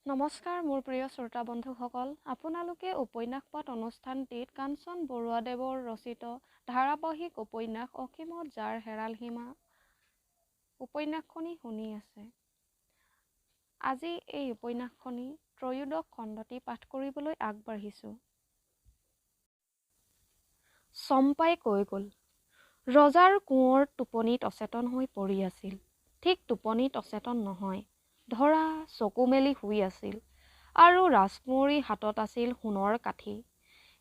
নমস্কাৰ মোৰ প্ৰিয় শ্ৰোতা বন্ধুসকল, আপোনালোকে উপন্যাস পাঠ অনুষ্ঠানটিত কাঞ্চন বৰুৱাদেৱৰ ৰচিত ধাৰাবাহিক উপন্যাস অসীমত যাৰ হেৰাল সীমা উপন্যাসখনি শুনি আছে। আজি এই উপন্যাসখনি ত্ৰয়োদশ খণ্ডটি পাঠ কৰিবলৈ আগবাঢ়িছোঁ। চম্পাই কৈ গ'ল, ৰজাৰ কোঁৱৰ টোপনিত অচেতন হৈ পৰি আছিল। ঠিক টোপনিত অচেতন নহয়, ধৰা চকু মেলি শুই আছিল আৰু ৰাজকুঁৱৰীৰ হাতত আছিল সোণৰ কাঠি।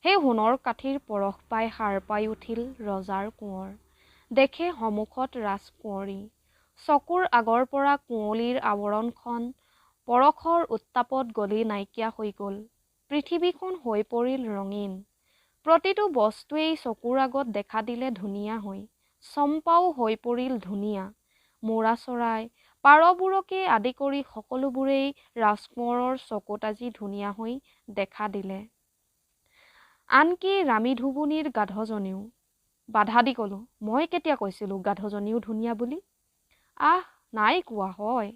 সেই সোণৰ কাঠিৰ পৰশ পাই সাৰ পাই উঠিল ৰজাৰ কোঁৱৰ। দেখে সন্মুখত ৰাজকুঁৱৰী। চকুৰ আগৰ পৰা কুঁৱলীৰ আৱৰণখন পৰশৰ উত্তাপত গলি নাইকিয়া হৈ গ'ল। পৃথিৱীখন হৈ পৰিল ৰঙীন। প্ৰতিটো বস্তুৱেই চকুৰ আগত দেখা দিলে ধুনীয়া হৈ। চম্পাও হৈ পৰিল ধুনীয়া। মৌৰা চৰাই, পাৰবোৰকে আদি কৰি সকলোবোৰেই ৰাজকোঁৱৰৰ চকুত আজি ধুনীয়া হৈ দেখা দিলে। আনকি ৰামী ধুবুনীৰ গাধজনীও। বাধা দি ক'লোঁ, মই কেতিয়া কৈছিলোঁ গাধজনীও ধুনীয়া বুলি? আহ, নাই কোৱা হয়।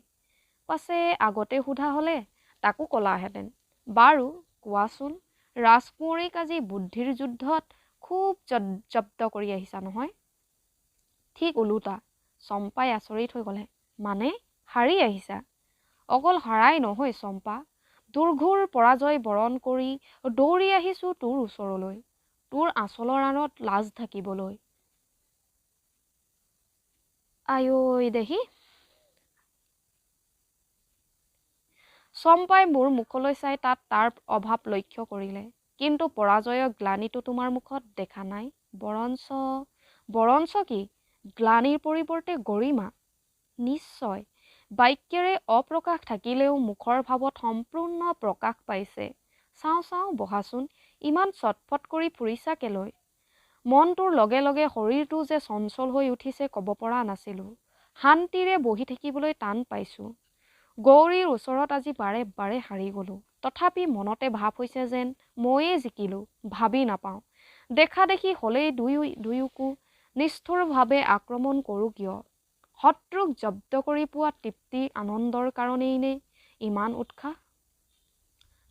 পাছে আগতে সোধা হ'লে তাকো ক'লাহেঁতেন। বাৰু কোৱাচোন, ৰাজকুঁৱৰীক আজি বুদ্ধিৰ যুদ্ধত খুব জব্দ কৰি আহিছা নহয়? ঠিক ওলোটা। চম্পাই আচৰিত হৈ ক'লে, মানে হাৰি আহিছা? অকল হাৰাই নহয় চম্পা, দুৰ্ঘোৰ পৰাজয় বৰণ কৰি দৌৰি আহিছোঁ তোৰ ওচৰলৈ, তোৰ আঁচলৰ আঁৰত লাজ ঢাকিবলৈ। আয়ৈ দেহি! চম্পাই মোৰ মুখলৈ চাই তাত তাৰ অভাৱ লক্ষ্য কৰিলে। কিন্তু পৰাজয়ৰ গ্লানিটো তোমাৰ মুখত দেখা নাই, বৰঞ্চ বৰঞ্চ কি, গ্লানিৰ পৰিৱৰ্তে গৰিমা। নিশ্চয় বাক্যেৰে অপ্ৰকাশ থাকিলেও মুখৰ ভাৱত সম্পূৰ্ণ প্ৰকাশ পাইছে। চাওঁ চাওঁ, বহাচোন, ইমান ছটফট কৰি ফুৰিছা কেলৈ? মনটোৰ লগে লগে শৰীৰটো যে চঞ্চল হৈ উঠিছে ক'ব পৰা নাছিলোঁ। শান্তিৰে বহি থাকিবলৈ টান পাইছোঁ। গৌৰীৰ ওচৰত আজি বাৰে বাৰে হাৰি গ'লোঁ, তথাপি মনতে ভাৱ হৈছে যেন ময়েই জিকিলোঁ। ভাবি নাপাওঁ, দেখা দেখি হ'লেই দুয়োকো নিষ্ঠুৰভাৱে আক্ৰমণ কৰোঁ কিয়? শত্ৰুক জব্দ কৰি পোৱা তৃপ্তি আনন্দৰ কাৰণেই নে ইমান উৎসাহ,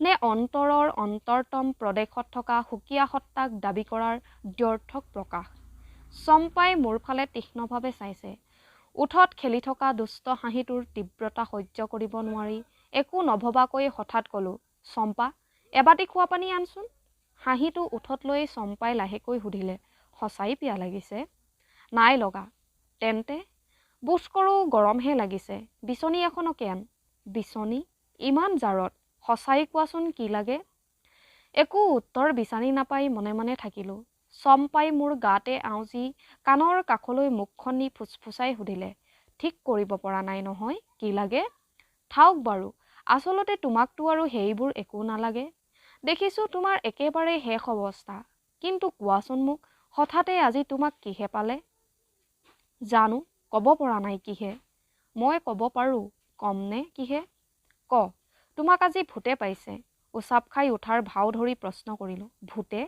নে অন্তৰৰ অন্তৰতম প্ৰদেশত থকা সুকীয়া সত্তাক দাবী কৰাৰ দ্ব্যৰ্থক প্ৰকাশ? চম্পাই মোৰ ফালে তীক্ষ্ণভাৱে চাইছে। ওঠত খেলি থকা দুষ্ট হাঁহিটোৰ তীব্ৰতা সহ্য কৰিব নোৱাৰি একো নভবাকৈ হঠাৎ ক'লোঁ, চম্পা, এবাটি খোৱা পানী আনচোন। হাঁহিটো ওঠত লৈ চম্পাই লাহেকৈ সুধিলে, সঁচাই পিয়াহ লাগিছে? নাই লগা। তেন্তে বোধ কৰোঁ গৰমহে লাগিছে। বিচনী এখনকে আন। বিচনী? ইমান জাৰত? সঁচাই কোৱাচোন কি লাগে? একো উত্তৰ বিচাৰি নাপাই মনে মনে থাকিলোঁ। চম্পাই মোৰ গাতে আউজি কাণৰ কাষলৈ মুখখন নি ফুচফুচাই সুধিলে, ঠিক কৰিব পৰা নাই নহয় কি লাগে? থাওক বাৰু, আচলতে তোমাকতো আৰু সেইবোৰ একো নালাগে। দেখিছোঁ তোমাৰ একেবাৰে শেষ অৱস্থা। কিন্তু কোৱাচোন মোক, হঠাতে আজি তোমাক কিহে পালে? জানো, ক'ব পৰা নাই কিহে। মই ক'ব পাৰোঁ, কমনে কিহে? ক, তোমাক আজি ভূতে পাইছে। উচাপ খাই উঠাৰ ভাও ধৰি প্ৰশ্ন কৰিলোঁ, ভূতে?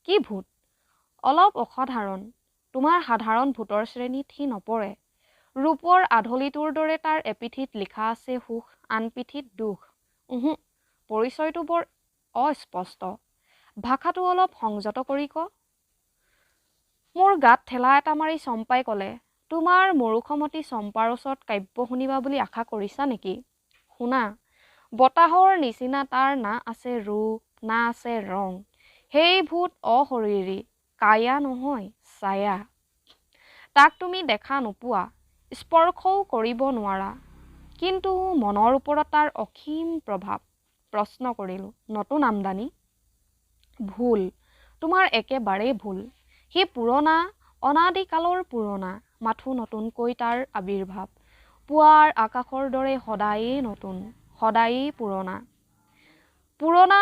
কি ভূত? অলপ অসাধাৰণ। তোমাৰ সাধাৰণ ভূতৰ শ্ৰেণীত সি নপৰে। ৰূপৰ আধলিটোৰ দৰে তাৰ এপিঠিত লিখা আছে সুখ, আন পিঠিত দুখ। উহোঁ, পৰিচয়টো বৰ অস্পষ্ট। ভাষাটো অলপ সংযত কৰি ক। মোৰ গাত ঠেলা এটা মাৰি চম্পাই ক'লে, তোমাৰ মূৰ্খমতী চম্পাৰ ওচৰত কাব্য শুনিবা বুলি আশা কৰিছা নেকি? শুনা, বতাহৰ নিচিনা তাৰ না আছে ৰূপ, না আছে ৰং। সেই ভূত অশৰীৰী, কায়া নহয়, ছায়া। তাক তুমি দেখা নোপোৱা, স্পৰ্শও কৰিব নোৱাৰা, কিন্তু মনৰ ওপৰত তাৰ অসীম প্ৰভাৱ। প্ৰশ্ন কৰিলোঁ, নতুন আমদানি? ভুল, তোমাৰ একেবাৰেই ভুল। সি পুৰণা, অনাদিকালৰ পুৰণা, মাথো নতুনকৈ তাৰ আৱিৰ্ভাৱ। পুৱাৰ আকাশৰ দৰে সদায়েই নতুন, সদায়েই পুৰণা। পুৰণা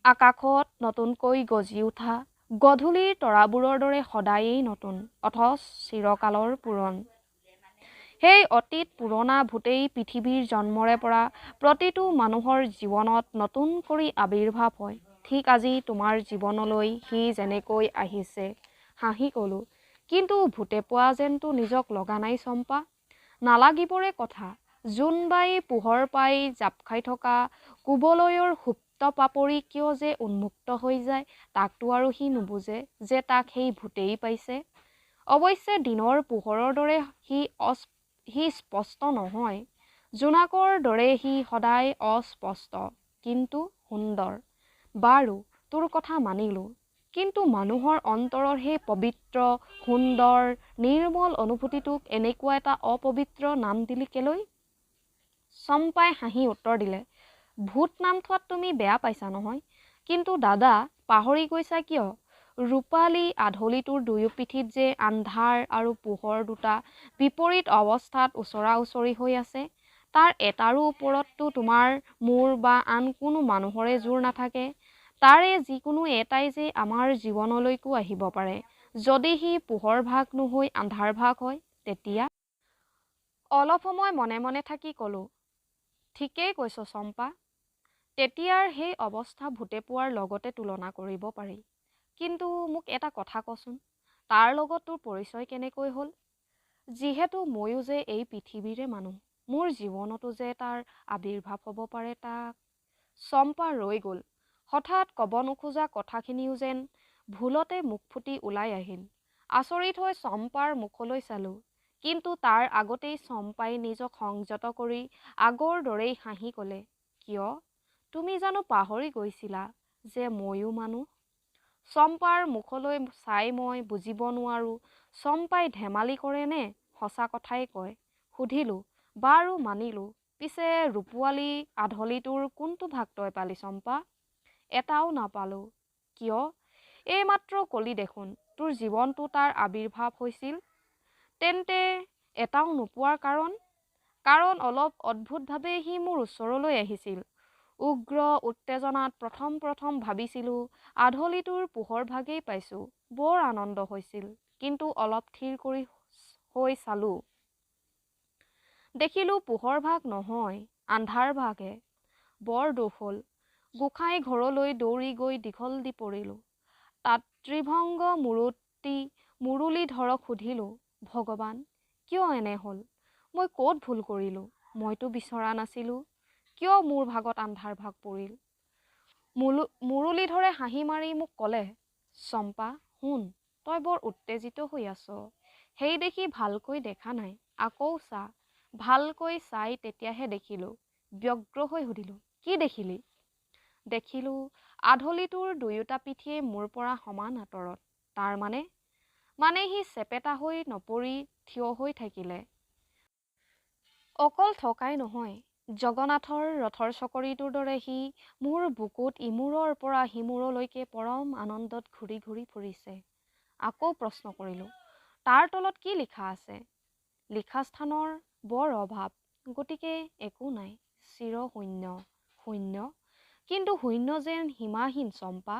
আকাশত নতুনকৈ গজি উঠা গধূলিৰ তৰাবোৰৰ দৰে সদায়েই নতুন, অথচ চিৰকালৰ পুৰণ। সেই অতীত পুৰণা ভূতেই পৃথিৱীৰ জন্মৰে পৰা প্ৰতিটো মানুহৰ জীৱনত নতুন কৰি আৱিৰ্ভাৱ হয়। ঠিক আজি তোমাৰ জীৱনলৈ সি যেনেকৈ আহিছে। হাঁহি ক'লোঁ, কিন্তু ভূতে পোৱা যেনতো নিজক লগা নাই চম্পা। নালাগিবৰে কথা, জোনবাই পোহৰ পাই জাপ খাই থকা কুবলয়ৰ সুপ্ত পাপৰি কিয় যে উন্মুক্ত হৈ যায়, তাকতো আৰু সি নুবুজে যে তাক সেই ভূতেই পাইছে। অৱশ্যে দিনৰ পোহৰৰ দৰে সি স্পষ্ট নহয়, জোনাকৰ দৰে সি সদায় অস্পষ্ট, কিন্তু সুন্দৰ। বাৰু, তোৰ কথা মানিলোঁ, কিন্তু মানুহৰ অন্তৰৰ সেই পবিত্ৰ, সুন্দৰ, নিৰ্মল অনুভূতিটোক এনেকুৱা এটা অপবিত্ৰ নাম দিলি কেলৈ? চম্পাই হাঁহি উত্তৰ দিলে, ভূত নাম থোৱাত তুমি বেয়া পাইছা নহয়? কিন্তু দাদা, পাহৰি গৈছা কিয়? ৰূপালী আধলিটোৰ দুয়ো পিঠিত যে আন্ধাৰ আৰু পোহৰ দুটা বিপৰীত অৱস্থাত ওচৰা ওচৰি হৈ আছে, তাৰ এটাৰো ওপৰততো তোমাৰ, মোৰ বা আন কোনো মানুহৰে জোৰ নাথাকে। তাৰে যিকোনো এটাই যে আমাৰ জীৱনলৈকো আহিব পাৰে। যদি সি পোহৰ ভাগ নহৈ আন্ধাৰ ভাগ হয়, তেতিয়া? অলপ সময় মনে মনে থাকি ক'লোঁ, ঠিকেই কৈছ চম্পা। তেতিয়াৰ সেই অৱস্থা ভূতে পোৱাৰ লগতে তুলনা কৰিব পাৰি। কিন্তু মোক এটা কথা কচোন, তাৰ লগত তোৰ পৰিচয় কেনেকৈ হ'ল? যিহেতু ময়ো যে এই পৃথিৱীৰে মানুহ, মোৰ জীৱনতো যে তাৰ আৱিৰ্ভাৱ হ'ব পাৰে তাক। চম্পা ৰৈ গ'ল। হঠাৎ ক'ব নোখোজা কথাখিনিও যেন ভুলতে মুখ ফুটি ওলাই আহিল। আচৰিত হৈ চম্পাৰ মুখলৈ চালোঁ। কিন্তু তাৰ আগতেই চম্পাই নিজক সংযত কৰি আগৰ দৰেই হাঁহি ক'লে, কিয়, তুমি জানো পাহৰি গৈছিলা যে ময়ো মানুহ? চম্পাৰ মুখলৈ চাই মই বুজিব নোৱাৰোঁ চম্পাই ধেমালি কৰে নে সঁচা কথাই কয়। সুধিলোঁ, বাৰু মানিলোঁ, পিছে ৰূপোৱালী আধলিটোৰ কোনটো ভাগ তই পালি চম্পা? এটাও নাপালোঁ। কিয়? এইমাত্ৰ ক'লি দেখোন তোৰ জীৱনটো তাৰ আৱিৰ্ভাৱ হৈছিল। তেন্তে এটাও নোপোৱাৰ কাৰণ? কাৰণ অলপ অদ্ভুতভাৱেই সি মোৰ ওচৰলৈ আহিছিল। উগ্ৰ উত্তেজনাত প্ৰথম প্ৰথম ভাবিছিলোঁ আধলিটোৰ পোহৰ ভাগেই পাইছোঁ, বৰ আনন্দ হৈছিল। কিন্তু অলপ থিৰ কৰি হৈ চালোঁ, দেখিলোঁ পোহৰ ভাগ নহয়, আন্ধাৰ ভাগহে। বৰ দুখ হ'ল। গোসাঁই ঘৰলৈ দৌৰি গৈ দীঘল দি পৰিলোঁ। তাত ত্ৰিভংগ মূৰতি মুৰলীধৰক সুধিলোঁ, ভগৱান, কিয় এনে হ'ল? মই ক'ত ভুল কৰিলোঁ? মইতো বিচৰা নাছিলোঁ। কিয় মোৰ ভাগত আন্ধাৰ ভাগ পৰিল? মুৰলীধৰে হাঁহি মাৰি মোক ক'লে, চম্পা শুন, তই বৰ উত্তেজিত হৈ আছ, সেই দেখি ভালকৈ দেখা নাই। আকৌ চা। ভালকৈ চাই তেতিয়াহে দেখিলোঁ। ব্যগ্ৰ হৈ সুধিলোঁ, কি দেখিলি? দেখিলোঁ আধলিটোৰ দুয়োটা পিঠিয়েই মোৰ পৰা সমান আঁতৰত। তাৰ মানে? মানে সি চেপেটা হৈ নপৰি থিয় হৈ থাকিলে। অকল থকাই নহয়, জগন্নাথৰ ৰথৰ চকৰিটোৰ দৰে সি মোৰ বুকুত ইমূৰৰ পৰা সিমূৰলৈকে পৰম আনন্দত ঘূৰি ঘূৰি ফুৰিছে। আকৌ প্ৰশ্ন কৰিলোঁ, তাৰ তলত কি লিখা আছে? লিখা স্থানৰ বৰ অভাৱ, গতিকে একো নাই, চিৰ শূন্য। শূন্য? কিন্তু শূন্য যেন সীমাহীন চম্পা।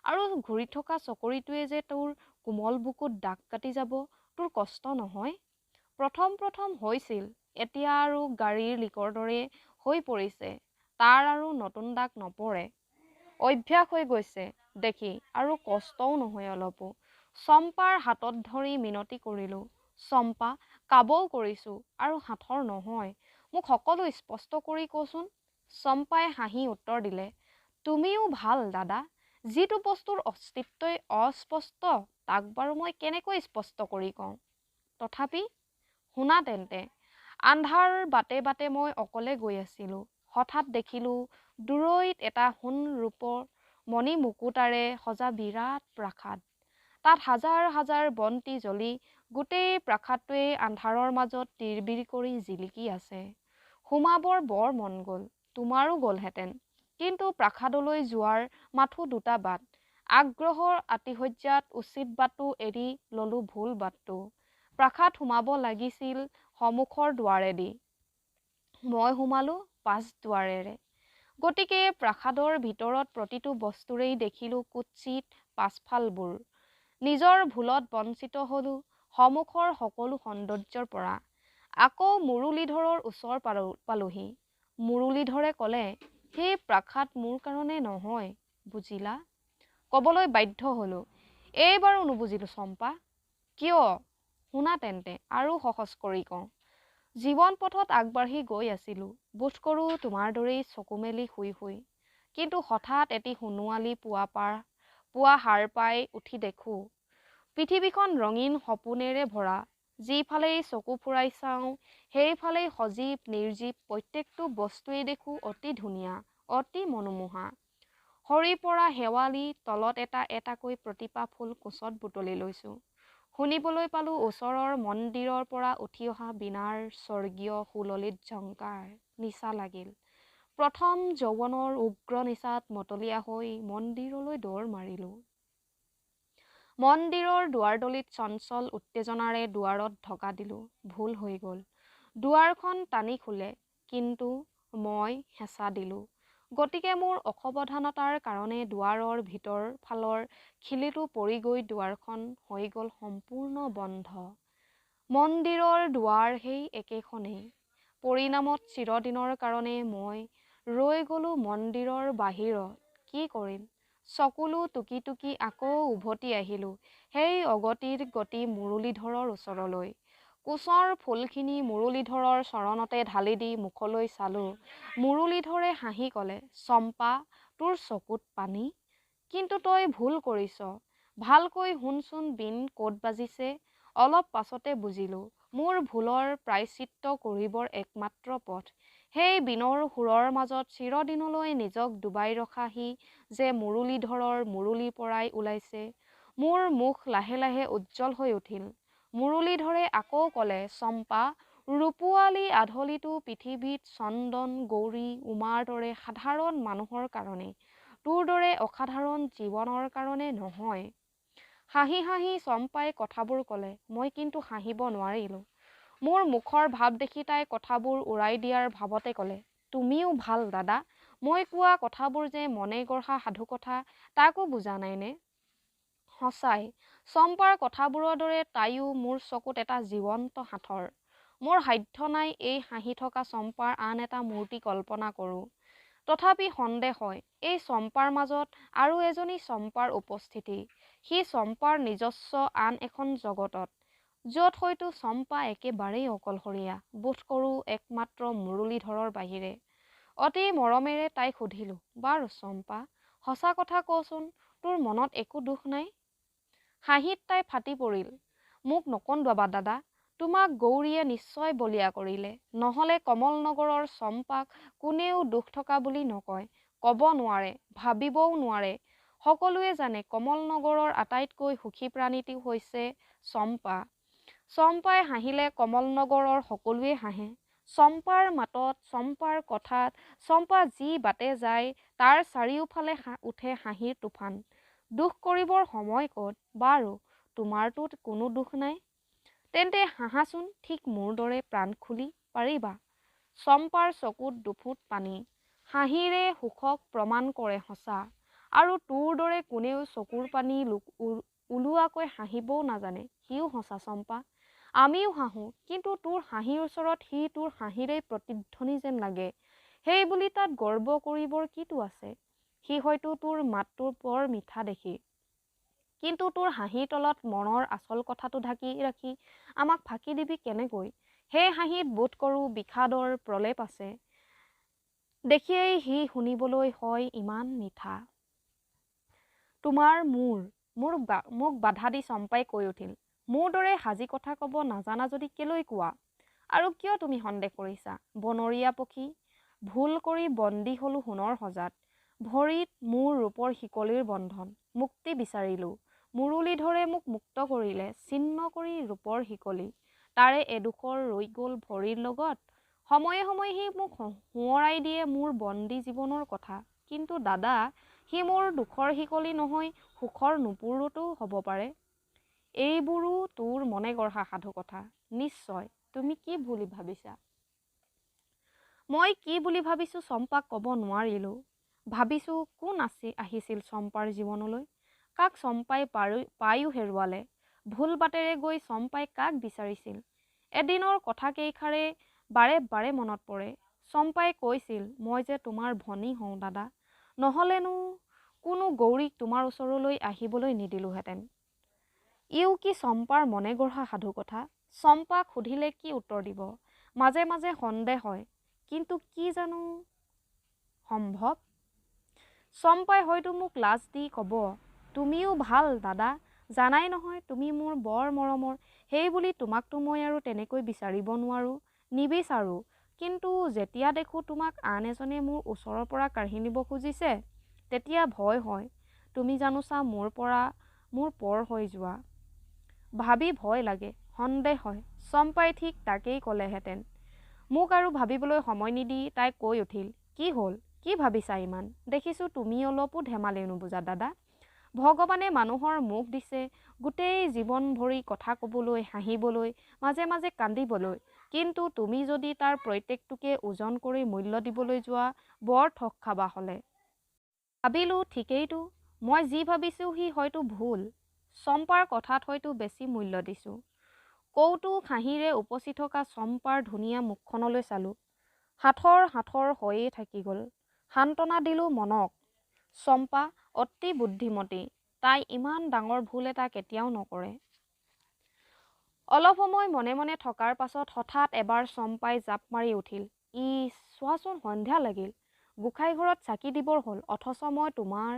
আৰু ঘূৰি থকা চকৰিটোৱে যে তোৰ কোমল বুকুত দাগ কাটি যাব, তোৰ কষ্ট নহয়? প্ৰথম প্ৰথম হৈছিল, এতিয়া আৰু গাড়ীৰ লিকৰ দৰে হৈ পৰিছে। তাৰ আৰু নতুন দাগ নপৰে। অভ্যাস হৈ গৈছে দেখি, আৰু কষ্টও নহয় অলপো। চম্পাৰ হাতত ধৰি মিনতি কৰিলোঁ, চম্পা, কাবৌ কৰিছোঁ, আৰু সাঁথৰ নহয়, মোক সকলো স্পষ্ট কৰি কচোন। চম্পাই হাঁহি উত্তৰ দিলে, তুমিও ভাল দাদা। যিটো বস্তুৰ অস্তিত্বই অস্পষ্ট, তাক বাৰু মই কেনেকৈ স্পষ্ট কৰি কওঁ? তথাপি শুনা তেন্তে। আন্ধাৰ বাটে বাটে মই অকলে গৈ আছিলোঁ। হঠাৎ দেখিলোঁ দূৰৈত এটা সোণ ৰূপৰ মণি মুকুতাৰে সজা বিৰাট প্ৰাসাদ। তাত হাজাৰ হাজাৰ বন্তি জ্বলি গোটেই প্ৰাসাদটোৱেই আন্ধাৰৰ মাজত তিৰবিৰ কৰি জিলিকি আছে। সোমাবৰ বৰ মন গ'ল, তোমাৰো গ'লহেঁতেন। কিন্তু প্ৰাসাদলৈ যোৱাৰ মাথো দুটা বাট। আগ্ৰহৰ আতিশয্যাত উচিত বাটটো এৰি ল'লোঁ ভুল বাটটো। প্ৰাসাদ সোমাব লাগিছিল সন্মুখৰ দুৱাৰেদি, মই সোমালোঁ পাছ দুৱাৰেৰে। গতিকে প্ৰাসাদৰ ভিতৰত প্ৰতিটো বস্তুৰেই দেখিলোঁ কুৎসিত পাছফালবোৰ। নিজৰ ভুলত বঞ্চিত হ'লোঁ সন্মুখৰ সকলো সৌন্দৰ্যৰ পৰা। আকৌ মুৰলীধৰৰ ওচৰ পালোহি। মুৰলীধৰে ক'লে, সেই প্ৰাসাদ মোৰ কাৰণে নহয়, বুজিলা? ক'বলৈ বাধ্য হ'লোঁ, এইবাৰো নুবুজিলোঁ চম্পা। কিয়? শুনা তেন্তে, আৰু সহজ কৰি কওঁ। জীৱন পথত আগবাঢ়ি গৈ আছিলোঁ, বোধকৰোঁ তোমাৰ দৰেই চকু মেলি শুই শুই। কিন্তু হঠাৎ এটি সোণোৱালী পুৱা সাৰ পাই উঠি দেখোঁ, পৃথিৱীখন ৰঙীন সপোনেৰে ভৰা। যিফালেই চকু ফুৰাই চাওঁ, সেইফালেই সজীৱ নিৰ্জীৱ প্ৰত্যেকটো বস্তুৱেই দেখোঁ অতি ধুনীয়া, অতি মনোমোহা। সৰি পৰা শেৱালি তলত এটা এটাকৈ প্ৰতিপাহ ফুল কোঁচত বুটলি লৈছোঁ। শুনিবলৈ পালোঁ ওচৰৰ মন্দিৰৰ পৰা উঠি অহা বীণাৰ স্বৰ্গীয় সুললিত ঝংকাৰ। নিচা লাগিল। প্ৰথম যৌৱনৰ উগ্ৰ নিচাত মতলীয়া হৈ মন্দিৰলৈ দৌৰ মাৰিলোঁ। মন্দিৰৰ দুৱাৰদলিত চঞ্চল উত্তেজনাৰে দুৱাৰত ঢকা দিলোঁ। ভুল হৈ গ'ল। দুৱাৰখন টানি খোলে, কিন্তু মই হেঁচা দিলোঁ। গতিকে মোৰ অসাৱধানতাৰ কাৰণে দুৱাৰৰ ভিতৰ ফালৰ খিলিটো পৰি গৈ দুৱাৰখন হৈ গ'ল সম্পূৰ্ণ বন্ধ। মন্দিৰৰ দুৱাৰ সেই একেখনেই। পৰিণামত চিৰদিনৰ কাৰণে মই ৰৈ গ'লোঁ মন্দিৰৰ বাহিৰত। কি কৰিম? চকুলো টুকি টুকি আকৌ উভতি আহিলোঁ সেই অগতিৰ গতি মুৰলীধৰৰ ওচৰলৈ। কোঁচৰ ফুলখিনি মুৰলীধৰৰ চৰণতে ঢালি দি মুখলৈ চালোঁ। মুৰলীধৰে হাঁহি ক'লে, চম্পা, তোৰ চকুত পানী? কিন্তু তই ভুল কৰিছ। ভালকৈ শুনচোন বীণ ক'ত বাজিছে। অলপ পাছতে বুজিলোঁ, মোৰ ভুলৰ প্ৰায়শ্চিত্ত কৰিবৰ একমাত্ৰ পথ সেই বীণৰ সুৰৰ মাজত চিৰদিনলৈ নিজক ডুবাই ৰখা সি যে মুৰলীধৰৰ মুৰুলীৰ পৰাই ওলাইছে। মোৰ মুখ লাহে লাহে উজ্জ্বল হৈ উঠিল। মুৰলীধৰে আকৌ ক'লে, চম্পা, ৰূপোৱালী আধলিটো পৃথিৱীত চন্দন, গৌৰী, উমাৰ দৰে সাধাৰণ মানুহৰ কাৰণে, তোৰ দৰে অসাধাৰণ জীৱনৰ কাৰণে নহয়। হাঁহি হাঁহি চম্পাই কথাবোৰ ক'লে। মই কিন্তু হাঁহিব নোৱাৰিলোঁ। মোৰ মুখৰ ভাৱ দেখি তাই কথাবোৰ উৰাই দিয়াৰ ভাৱতে ক'লে, তুমিও ভাল দাদা, মই কোৱা কথাবোৰ যে মনে গঢ়া সাধুকথা তাকো বুজা নাইনে? সঁচাই চম্পাৰ কথাবোৰৰ দৰে তাইও মোৰ চকুত এটা জীৱন্ত সাঁথৰ। মোৰ সাধ্য নাই এই হাঁহি থকা চম্পাৰ আন এটা মূৰ্তি কল্পনা কৰোঁ। তথাপি সন্দেহ হয়, এই চম্পাৰ মাজত আৰু এজনী চম্পাৰ উপস্থিতি। সি চম্পাৰ নিজস্ব আন এখন জগতত, য'ত হয়তো চম্পা একেবাৰেই অকলশৰীয়া, বোধ কৰোঁ একমাত্ৰ মুৰলীধৰৰ বাহিৰে। অতি মৰমেৰে তাইক সুধিলোঁ, বাৰু চম্পা, সঁচা কথা কচোন, তোৰ মনত একো দুখ নাই? হাঁহিত তাই ফাটি পৰিল। মোক নকন্দুৱাবা দাদা, তোমাক গৌৰীয়ে নিশ্চয় বলিয়া কৰিলে। নহ'লে কমলনগৰৰ চম্পাক কোনেও দুখ থকা বুলি নকয়, ক'ব নোৱাৰে, ভাবিবও নোৱাৰে। সকলোৱে জানে কমলনগৰৰ আটাইতকৈ সুখী প্ৰাণীটো হৈছে চম্পা। চম্পাই হাঁহিলে কমলনগৰৰ সকলোৱে হাঁহে। চম্পাৰ মাতত, চম্পাৰ কথাত, চম্পা যি বাটে যায় তাৰ চাৰিওফালে উঠে হাঁহিৰ তুফান। দুখ কৰিবৰ সময় ক'ত? বাৰু, তোমাৰতো কোনো দুখ নাই? তেন্তে হাঁহাচোন ঠিক মোৰ দৰে প্ৰাণ খুলি, পাৰিবা? চম্পাৰ চকুত দুফোঁট পানী। হাঁহিৰে সুখক প্ৰমাণ কৰে সঁচা। আৰু তোৰ দৰে কোনেও চকুৰ পানী ওলোৱাকৈ হাঁহিবও নাজানে, সিও সঁচা চম্পা। আমিও হাঁহোঁ, কিন্তু তোৰ হাঁহিৰ ওচৰত সি তোৰ হাঁহিৰেই প্ৰতিধ্বনি যেন লাগে। সেই বুলি তাত গৰ্ব কৰিবৰ কিটো আছে? সি হয়তো তোৰ মাতটো বৰ মিঠা দেখি, কিন্তু তোৰ হাঁহিৰ তলত মনৰ আচল কথাটো ঢাকি ৰাখি আমাক ফাঁকি দিবি কেনেকৈ? সেই হাঁহিত বোধ কৰোঁ বিষাদৰ প্ৰলেপ আছে, দেখিয়েই সি শুনিবলৈ হয় ইমান মিঠা। তোমাৰ মোক বাধা দি চম্পাই কৈ উঠিল, মোৰ দৰে সাজি কথা ক'ব নাজানা যদি কেলৈ কোৱা? আৰু কিয় তুমি সন্দেহ কৰিছা? বনৰীয়া পক্ষী, ভুল কৰি বন্দী হ'লোঁ সোণৰ সজাত, ভৰিত মোৰ ৰূপৰ শিকলিৰ বন্ধন। মুক্তি বিচাৰিলোঁ, মুৰলীধৰে মোক মুক্ত কৰিলে, ছিন্ন কৰি ৰূপৰ শিকলি, তাৰে এডোখৰ ৰৈ গ'ল ভৰিৰ লগত। সময়ে সময়ে সি মোক সোঁৱৰাই দিয়ে মোৰ বন্দী জীৱনৰ কথা। কিন্তু দাদা, সি মোৰ দুখৰ শিকলি নহয়, সুখৰ নুপুৰতো হ'ব পাৰে। এইবোৰো তোৰ মনে গঢ়া সাধুকথা নিশ্চয়। তুমি কি বুলি ভাবিছা? মই কি বুলি ভাবিছোঁ চম্পাক ক'ব নোৱাৰিলোঁ। ভাবিছোঁ কোন আহিছিল চম্পাৰ জীৱনলৈ, কাক চম্পাই পায়ো হেৰুৱালে, ভুল বাটেৰে গৈ চম্পাই কাক বিচাৰিছিল। এদিনৰ কথাকেইষাৰে বাৰে বাৰে মনত পৰে। চম্পাই কৈছিল, মই যে তোমাৰ ভনী হওঁ দাদা, নহ'লেনো কোনো গৌৰীক তোমাৰ ওচৰলৈ আহিবলৈ নিদিলোহেঁতেন। ইও কি চম্পাৰ মনে গঢ়া সাধুকথা? চম্পাক সুধিলে কি উত্তৰ দিব? মাজে মাজে সন্দেহ হয়, কিন্তু কি জানো সম্ভৱ? চম্পাই হয়তো মোক লাজ দি ক'ব, তুমিও ভাল দাদা, জানাই নহয় তুমি মোৰ বৰ মৰমৰ, সেইবুলি তোমাকতো মই আৰু তেনেকৈ বিচাৰিব নোৱাৰোঁ, নিবিচাৰোঁ। কিন্তু যেতিয়া দেখোঁ তোমাক আন এজনে মোৰ ওচৰৰ পৰা কাঢ়ি নিব খুজিছে, তেতিয়া ভয় হয়, তুমি জানোচা মোৰ পৰা মোৰ পৰ হৈ যোৱা। ভাবি ভয় লাগে, সন্দেহ হয়। চম্পাই ঠিক তাকেই ক'লেহেঁতেন। মোক আৰু ভাবিবলৈ সময় নিদি তাই কৈ উঠিল, কি হ'ল, কি ভাবিছা ইমান? দেখিছোঁ তুমি অলপো ধেমালি নুবুজা দাদা। ভগৱানে মানুহৰ মুখ দিছে গোটেই জীৱন ভৰি কথা ক'বলৈ, হাঁহিবলৈ, মাজে মাজে কান্দিবলৈ, কিন্তু তুমি যদি তাৰ প্ৰত্যেকটোকে ওজন কৰি মূল্য দিবলৈ যোৱা, বৰ ঠগ খাবা হ'লে। ভাবিলোঁ, ঠিকেইতো, মই যি ভাবিছোঁ সি হয়তো ভুল। চম্পাৰ কথাত হয়তো বেছি মূল্য দিছোঁ। কৌতুক হাঁহিৰে উপচি থকা চম্পাৰ ধুনীয়া মুখখনলৈ চালোঁ। সাঁথৰ সাঁথৰ হৈয়ে থাকি গ'ল। সান্তনা দিলোঁ মনক, চম্পা অতি বুদ্ধিমতী, তাই ইমান ডাঙৰ ভুল এটা কেতিয়াও নকৰে। অলপ সময় মনে মনে থকাৰ পাছত হঠাৎ এবাৰ চম্পাই জাপ মাৰি উঠিল, ইছ, চোৱাচোন সন্ধ্যা লাগিল, গোসাঁই ঘৰত চাকি দিবৰ হ'ল, অথচ মই তোমাৰ।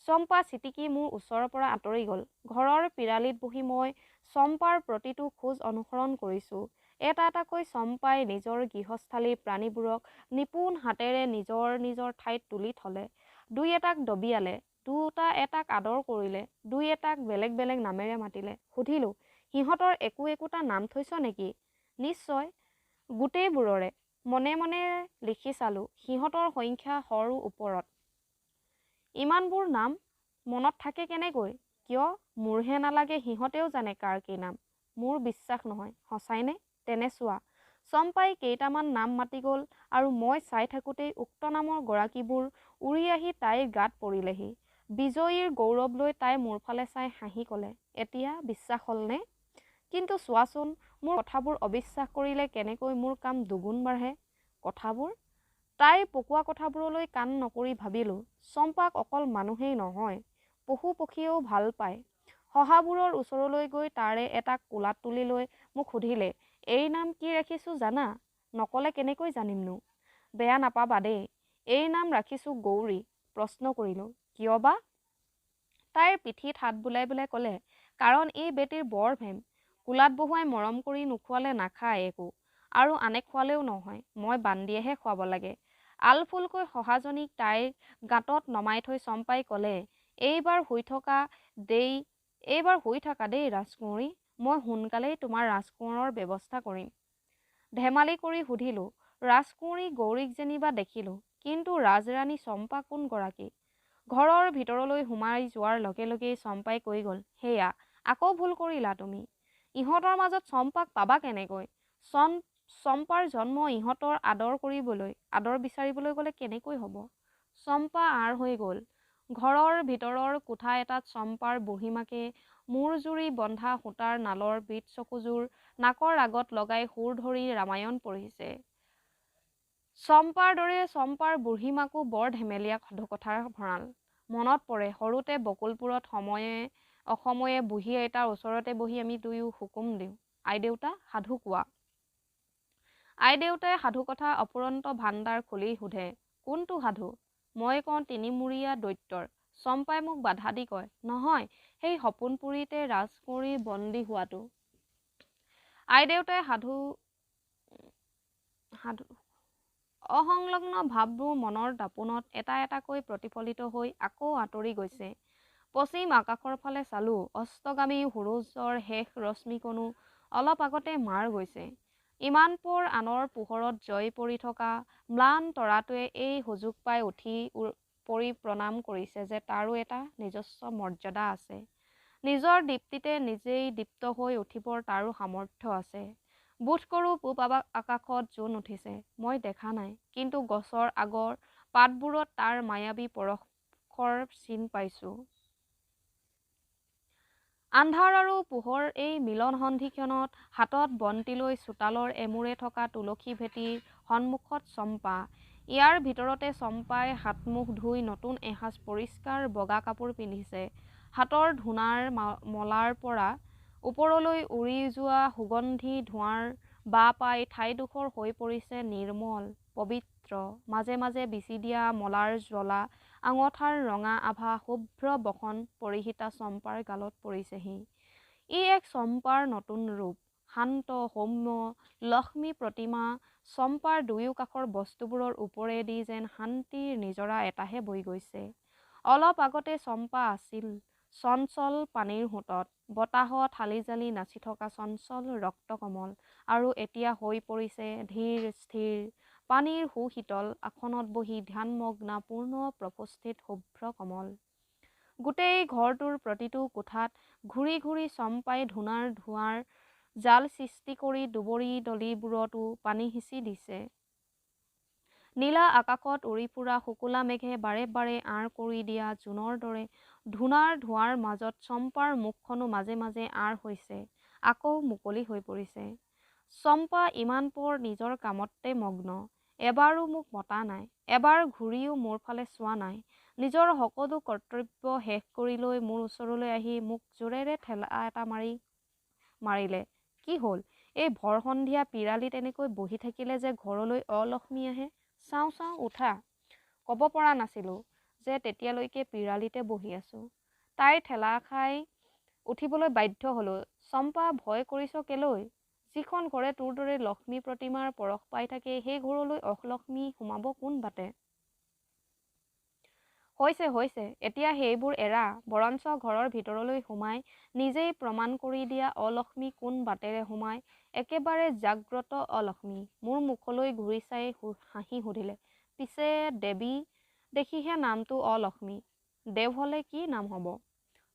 চম্পা চিটিকি মোৰ ওচৰৰ পৰা আঁতৰি গ'ল। ঘৰৰ পিৰালিত বহি মই চম্পাৰ প্ৰতিটো খোজ অনুসৰণ কৰিছোঁ। এটা এটাকৈ চম্পাই নিজৰ গৃহস্থালীৰ প্ৰাণীবোৰক নিপুণ হাতেৰে নিজৰ নিজৰ ঠাইত তুলি থ'লে, দুই এটাক ডবিয়ালে, দুটা এটাক আদৰ কৰিলে, দুই এটাক বেলেগ বেলেগ নামেৰে মাতিলে। সুধিলোঁ, সিহঁতৰ একো একোটা নাম থৈছ নেকি? নিশ্চয়, গোটেইবোৰৰে। মনে মনে লিখি চালোঁ, সিহঁতৰ সংখ্যা 100ৰো ওপৰত। ইমানবোৰ নাম মনত থাকে কেনেকৈ? কিয়, মোৰহে নালাগে, সিহঁতেও জানে কাৰ কি নাম। মোৰ বিশ্বাস নহয়। সঁচাইনে? তেনে চোৱা। চম্পাই কেইটামান নাম মাতি গ'ল আৰু মই চাই থাকোঁতেই উক্ত নামৰ গৰাকীবোৰ উৰি আহি তাইৰ গাত পৰিলেহি। বিজয়ীৰ গৌৰৱ লৈ তাই মোৰ ফালে চাই হাঁহি ক'লে, এতিয়া বিশ্বাস হ'লনে? কিন্তু চোৱাচোন, মোৰ কথাবোৰ অবিশ্বাস কৰিলে কেনেকৈ মোৰ কাম দুগুণ বাঢ়ে। কথাবোৰ? তাইৰ পকোৱা কথাবোৰলৈ কাণ নকৰি ভাবিলোঁ, চম্পাক অকল মানুহেই নহয়, পশু পক্ষীয়েও ভাল পায়। শহাবোৰৰ ওচৰলৈ গৈ তাৰে এটাক কোলাত তুলি লৈ মোক সুধিলে, এইৰ নাম কি ৰাখিছোঁ জানা? নক'লে কেনেকৈ জানিমনো? বেয়া নাপাবা দেই, এইৰ নাম ৰাখিছোঁ গৌৰী। প্ৰশ্ন কৰিলোঁ, কিয় বা? তাইৰ পিঠিত হাত বুলাই বুলাই ক'লে, কাৰণ এই বেটীৰ বৰ ভেম, কোলাত বহুৱাই মৰম কৰি নোখোৱালে নাখায় একো, আৰু আনে খোৱালেও নহয়, মই বান্দিয়েহে খুৱাব লাগে। আলফুলকৈ শহাজনীক তাইৰ গাঁতত নমাই থৈ চম্পাই ক'লে, এইবাৰ শুই থাকা দেই ৰাজকুঁৱৰী, মই সোনকালেই তোমাৰ ৰাজকোঁৱৰৰ ব্যৱস্থা কৰিম। ধেমালি কৰি সুধিলোঁ, ৰাজকুঁৱৰী গৌৰীক যেনিবা দেখিলোঁ, কিন্তু ৰাজৰাণী চম্পা কোনগৰাকী? ঘৰৰ ভিতৰলৈ সোমাই যোৱাৰ লগে লগেই চম্পাই কৈ গ'ল, সেয়া আকৌ ভুল কৰিলা তুমি। ইহঁতৰ মাজত চম্পাক পাবা কেনেকৈ? চম্পাৰ জন্ম ইহঁতৰ আদৰ কৰিবলৈ, আদৰ বিচাৰিবলৈ গ'লে কেনেকৈ হ'ব? চম্পা আঁৰ হৈ গ'ল। ঘৰৰ ভিতৰৰ কোঠা এটাত চম্পাৰ বুঢ়ীমাকে মূৰ জুৰি বন্ধা সূতাৰ নালৰ বিট চকুযোৰ নাকৰ আগত লগাই সুৰ ধৰি ৰামায়ণ পঢ়িছে। চম্পাৰ দৰে চম্পাৰ বুঢ়ীমাকো বৰ ধেমেলীয়া সাধুকথাৰ ভঁৰাল। মনত পৰে, সৰুতে বকুলপুৰত সময়ে অসময়ে বুঢ়ী আইতাৰ ওচৰতে বহি আমি দুয়ো হুকুম দিওঁ, আইদেউতা সাধু কোৱা। আইদেউতাই সাধুকথা অফুৰন্ত ভাণ্ডাৰ খুলি সোধে, কোনটো সাধু? মই কওঁ তিনিমূৰীয়া দৈত্যৰ। চম্পাই মোক বাধা দি কয়, নহয়, সেই সপোনপুৰীতে ৰাজকুঁৱৰী বন্দী হোৱাটো। আইদেউতাই সাধু সাধু অসংলগ্ন ভাৱবোৰ মনৰ দাপোনত এটা এটাকৈ প্ৰতিফলিত হৈ আকৌ আঁতৰি গৈছে। পশ্চিম আকাশৰ ফালে চালোঁ, অস্তগামী সূৰুযৰ শেষ ৰশ্মিকণো অলপ আগতে মাৰ গৈছে। ইমান পৰ আনৰ পোহৰত জয় পৰি থকা ম্লান তৰাটোৱে এই সুযোগ পাই উঠি পৰি প্ৰণাম কৰিছে যে তাৰো এটা নিজস্ব মৰ্যাদা আছে, নিজৰ দীপ্তিতে নিজেই দীপ্ত হৈ উঠিবৰ তাৰো সামৰ্থ্য আছে। বোধ কৰোঁ পূব আকাশত জোন উঠিছে, মই দেখা নাই, কিন্তু গছৰ আগৰ পাতবোৰত তাৰ মায়াবী পৰশৰ চিন পাইছোঁ। আন্ধাৰ আৰু পোহৰ এই মিলন সন্ধিক্ষণত হাতত বন্তি লৈ চোতালৰ এমূৰে থকা তুলসী ভেটিৰ সন্মুখত চম্পা। ইয়াৰ ভিতৰতে চম্পাই হাতমুখ ধুই নতুন এসাঁজ পৰিষ্কাৰ বগা কাপোৰ পিন্ধিছে। হাতৰ ধূনাৰ মলাৰ পৰা ওপৰলৈ উৰি যোৱা সুগন্ধি ধোঁৱাৰ বা পাই ঠাইডোখৰ হৈ পৰিছে নিৰ্মল, পবিত্ৰ। মাজে মাজে বিচি দিয়া মলাৰ জ্বলা আঙঠাৰ ৰঙা আভা শুভ্ৰ বসন পৰিহিতা চম্পাৰ গালত পৰিছেহি। ই এক চম্পাৰ নতুন ৰূপ। শান্ত, সৌম্য লক্ষ্মী প্ৰতিমা চম্পাৰ দুয়ো কাষৰ বস্তুবোৰৰ ওপৰেদি যেন শান্তিৰ নিজৰা এটাহে বৈ গৈছে। অলপ আগতে চম্পা আছিল চঞ্চল পানীৰ সোঁতত, বতাহত হালি-জালি নাচি থকা চঞ্চল ৰক্তকমল, আৰু এতিয়া হৈ পৰিছে ধীৰ স্থিৰ পানীৰ সুশীতল আসনত বহি ধ্যানমগ্না পূৰ্ণ প্ৰপুষ্টিত শুভ্ৰ কমল। গোটেই ঘৰটোৰ প্ৰতিটো কোঠাত ঘূৰি ঘূৰি চম্পাই ধূনাৰ ধোঁৱাৰ জাল সৃষ্টি কৰি দুবৰি দলিবোৰতো পানী সিঁচি দিছে। নীলা আকাশত উৰি ফুৰা শুকুলা মেঘে বাৰে বাৰে আঁৰ কৰি দিয়া জোনৰ দৰে ধূনাৰ ধোঁৱাৰ মাজত চম্পাৰ মুখখনো মাজে মাজে আঁৰ হৈছে, আকৌ মুকলি হৈ পৰিছে। চম্পা ইমান পৰ নিজৰ কামতে মগ্ন, এবাৰো মোক মতা নাই, এবাৰ ঘূৰিও মোৰ ফালে চোৱা নাই। নিজৰ সকলো কৰ্তব্য শেষ কৰি লৈ মোৰ ওচৰলৈ আহি মোক জোৰেৰে ঠেলা এটা মাৰিলে। কি হ'ল, এই ভৰ সন্ধিয়া পিৰালিত এনেকৈ বহি থাকিলে যে ঘৰলৈ অলক্ষ্মী আহে? চাওঁ চাওঁ উঠা। ক'ব পৰা নাছিলোঁ যে তেতিয়ালৈকে পিৰালিতে বহি আছোঁ। তাইৰ ঠেলা খাই উঠিবলৈ বাধ্য হ'লোঁ। চম্পা, ভয় কৰিছ কেলৈ? যিখন ঘৰে তোৰ দৰে লক্ষ্মী প্ৰতিমাৰ পৰশ পাই থাকে, সেই ঘৰলৈ অলক্ষ্মী সোমাব কোন বাটে? হৈছে হৈছে, এতিয়া সেইবোৰ এৰা। বৰঞ্চ ঘৰৰ ভিতৰলৈ সোমাই নিজেই প্ৰমাণ কৰি দিয়া অলক্ষ্মী কোন বাটেৰে সোমায়। একেবাৰে জাগ্ৰত অলক্ষ্মী। মোৰ মুখলৈ ঘূৰি চাই হাঁহি সুধিলে, পিছে দেৱী দেখিহে নামটো অলক্ষ্মী, দেৱ হ'লে কি নাম হ'ব?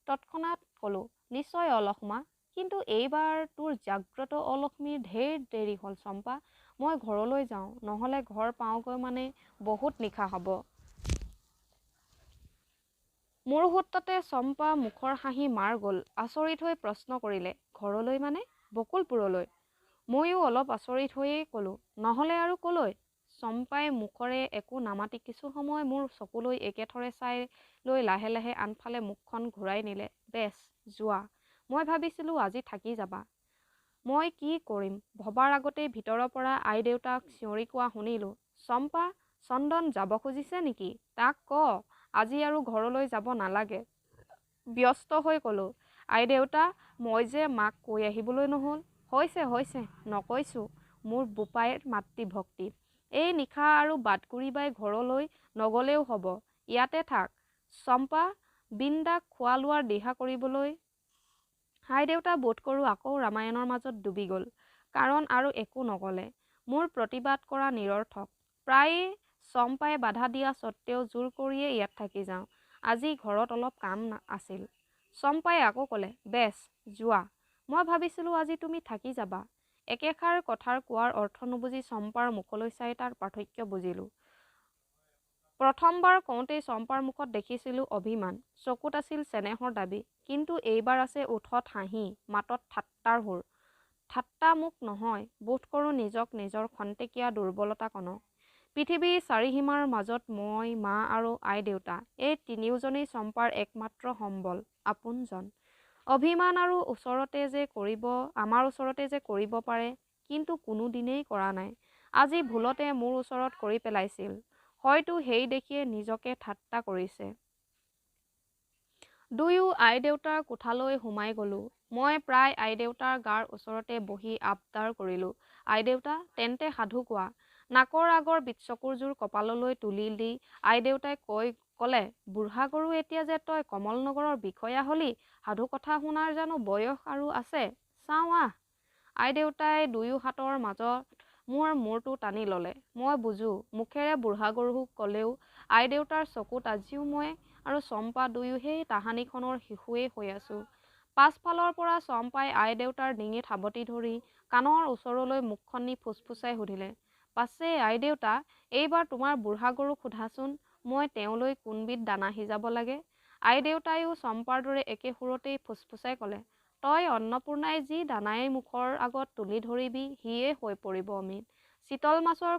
তৎক্ষণাত ক'লোঁ, নিশ্চয় অলক্ষ্মা। কিন্তু এইবাৰ তোৰ জাগ্ৰত অলক্ষ্মীৰ ঢেৰ দেৰি হ'ল চম্পা। মই ঘৰলৈ যাওঁ, নহ'লে ঘৰ পাওঁগৈ মানে বহুত নিশা হ'ব। মোৰ সোঁততে চম্পা মুখৰ হাঁহি মাৰ গ'ল। আচৰিত হৈ প্ৰশ্ন কৰিলে, ঘৰলৈ মানে? বকুলপুৰলৈ? ময়ো অলপ আচৰিত হৈয়েই ক'লোঁ, নহ'লে আৰু ক'লৈ? চম্পাই মুখেৰে একো নামাতি কিছু সময় মোৰ চকুলৈ একেথৰে চাই লৈ লাহে লাহে আনফালে মুখখন ঘূৰাই নিলে। বেছ, যোৱা। মই ভাবিছিলোঁ আজি থাকি যাবা। মই কি কৰিম ভবাৰ আগতেই ভিতৰৰ পৰা আইদেউতাক চিঞৰি কোৱা শুনিলোঁ, চম্পা, চন্দন যাব খুজিছে নেকি? তাক ক, আজি আৰু ঘৰলৈ যাব নালাগে। ব্যস্ত হৈ ক'লোঁ, আইদেউতা, মই যে মাক কৈ আহিবলৈ নহ'ল। হৈছে হৈছে, নকৈছোঁ। মোৰ বোপাইৰ মাতৃভক্তি। এই নিশা আৰু বাটকুৰি বাই ঘৰলৈ নগ'লেও হ'ব, ইয়াতে থাক। চম্পা, বৃন্দাক খোৱা লোৱাৰ দিহা কৰিবলৈ। আইদেউতা বোধকৰোঁ আকৌ ৰামায়ণৰ মাজত ডুবি গ'ল, কাৰণ আৰু একো নক'লে। মোৰ প্ৰতিবাদ কৰা নিৰৰ্থক। প্ৰায়ে চম্পাই বাধা দিয়া সত্ত্বেও জোৰ কৰিয়ে ইয়াত থাকি যাওঁ। আজি ঘৰত অলপ কাম আছিল। চম্পাই আকৌ ক'লে, বেছ, যোৱা। মই ভাবিছিলোঁ আজি তুমি থাকি যাবা। একেষাৰ কথাৰ কোৱাৰ অৰ্থ নুবুজি চম্পাৰ মুখলৈ চাই তাৰ পাৰ্থক্য বুজিলোঁ। প্ৰথমবাৰ কওঁতেই চম্পাৰ মুখত দেখিছিলোঁ অভিমান, চকুত আছিল চেনেহৰ দাবী। কিন্তু এইবাৰ আছে ওঁঠত হাঁহি, মাতত ঠাট্টাৰ সুৰ। ঠাট্টা মোক নহয়, বোধকৰোঁ নিজক, নিজৰ খন্তেকীয়া দুৰ্বলতাকণক। পৃথিৱীৰ চাৰিসীমাৰ মাজত মই, মা আৰু আইদেউতা, এই তিনিওজনেই চম্পাৰ একমাত্ৰ সম্বল, আপোনজন। অভিমান আৰু ওচৰতে যে কৰিব, আমাৰ ওচৰতে যে কৰিব পাৰে, কিন্তু কোনো দিনেই কৰা নাই। আজি ভুলতে মোৰ ওচৰত কৰি পেলাইছিল। হয়তো সেই দেখিয়ে নিজকে ঠাট্টা কৰিছে। দুয়ো আইদেউতাৰ কোঠালৈ সোমাই গ'লোঁ। মই প্ৰায় আইদেউতাৰ গাৰ ওচৰতে বহি আবদাৰ কৰিলোঁ, আইদেউতা, তেন্তে সাধু কোৱা। নাকৰ আগৰ বিতচকুৰযোৰ কপাললৈ তুলি দি আইদেউতাই ক'লে, বুঢ়া গৰু, এতিয়া যে তই কমলনগৰৰ বিষয়া হ'লি, সাধুকথা শুনাৰ জানো বয়স আৰু আছে? চাওঁ আহ। আইদেউতাই দুয়ো হাতৰ মাজত মোৰ মূৰটো টানি ল'লে। মই বুজোঁ, মুখেৰে বুঢ়া গৰু ক'লেও আইদেউতাৰ চকুত আজিও মই আৰু চম্পা দুয়ো সেই তাহানিখনৰ শিশুৱেই হৈ আছোঁ। পাছফালৰ পৰা চম্পাই আইদেউতাৰ ডিঙিত সাৱটি ধৰি কাণৰ ওচৰলৈ মুখখন নি ফুচফুচাই সুধিলে, পাছে আইদেউতা, এইবাৰ তোমাৰ বুঢ়া গৰুক সোধাচোন, মই তেওঁলৈ কোনবিধ দানা সিজাব লাগে? আইদেউতায়ো চম্পাৰ দৰে একে সুৰতেই ফুচফুচাই ক'লে, তই অন্নপূৰ্ণাই যি দানাই মুখৰ আগত তুলি ধৰিবি, সিয়েই হৈ পৰিব অমিত। চিতল মাছৰ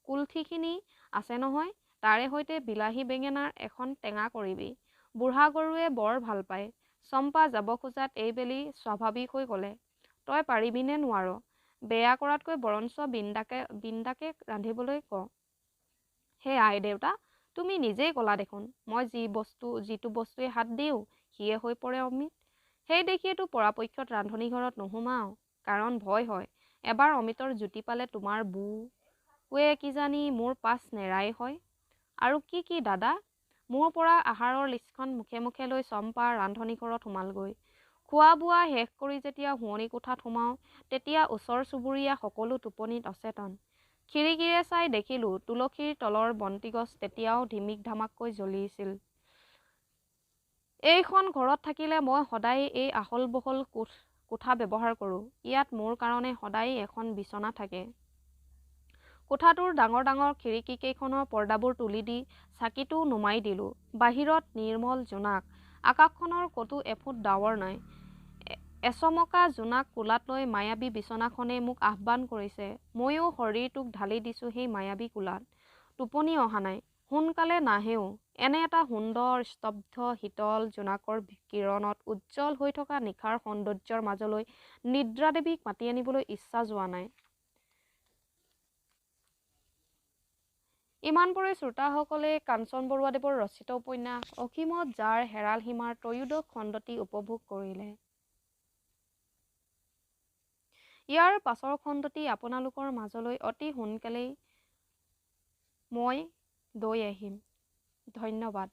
কুলঠিখিনি আছে নহয়, তাৰে সৈতে বিলাহী বেঙেনাৰ এখন টেঙা কৰিবি। বুঢ়া গৰুৱে বৰ ভাল পায়। চম্পা যাব খোজাত এইবেলি স্বাভাৱিক হৈ ক'লে, তই পাৰিবি নে নোৱাৰ? বেয়া কৰাতকৈ বৰঞ্চ বৃন্দাকে ৰান্ধিবলৈ কওঁ। হে আই দেউতা, তুমি নিজেই ক'লা দেখোন, মই যিটো বস্তুৱে হাত দিওঁ সিয়ে হৈ পৰে অমৃত। সেই দেখিয়েতো পৰাপক্ষত ৰান্ধনি ঘৰত নোসোমাওঁ, কাৰণ ভয় হয় এবাৰ অমৃতৰ জুতি পালে তোমাৰ বৌৱে কিজানি মোৰ পাছ নেৰাই হয়। আৰু কি কি দাদা? মোৰ পৰা আহাৰৰ লিষ্টখন মুখে মুখে লৈ চম্পা ৰান্ধনি ঘৰত সোমালগৈ। খোৱা বোৱা শেষ কৰি যেতিয়া শোৱনি কোঠাত সোমাওঁ, তেতিয়া ওচৰ চুবুৰীয়া সকলো টোপনিত অচেতন। খিৰিকীৰে চাই দেখিলোঁ তুলসীৰ তলৰ বন্তিগছ তেতিয়াও ধিমিক ধামাককৈ জ্বলিছিল। এইখন ঘৰত থাকিলে মই সদায়েই এই আহল বহল কোঠা ব্যৱহাৰ কৰোঁ। ইয়াত মোৰ কাৰণে সদায়েই এখন বিচনা থাকে। কোঠাটোৰ ডাঙৰ ডাঙৰ খিৰিকীকেইখনৰ পৰ্দাবোৰ তুলি দি চাকিটোও নুমাই দিলোঁ। বাহিৰত নিৰ্মল জোনাক, আকাশখনৰ ক'তো এফোঁট ডাৱৰ নাই। এচমকা জোনাক কোলাত লৈ মায়াবী বিচনাখনে মোক আহ্বান কৰিছে। ময়ো শৰীৰটোক ঢালি দিছোঁ সেই মায়াবী কোলাত। টোপনি অহা নাই, সোনকালে নাহেও। এনে এটা সুন্দৰ স্তব্ধ শীতল জোনাকৰ কিৰণত উজ্জ্বল হৈ থকা নিশাৰ সৌন্দৰ্যৰ মাজলৈ নিদ্ৰাদেৱীক মাতি আনিবলৈ ইচ্ছা যোৱা নাই। ইমানপৰে শ্ৰোতাসকলে কাঞ্চন বৰুৱাদেৱৰ ৰচিত উপন্যাস অসীমত যাৰ হেৰাল সীমাৰ ত্ৰয়োদশ খণ্ডটি উপভোগ কৰিলে। ইয়াৰ পাছৰ খণ্ডটি আপোনালোকৰ মাজলৈ অতি সোনকালেই মই লৈ আহিম। ধন্যবাদ।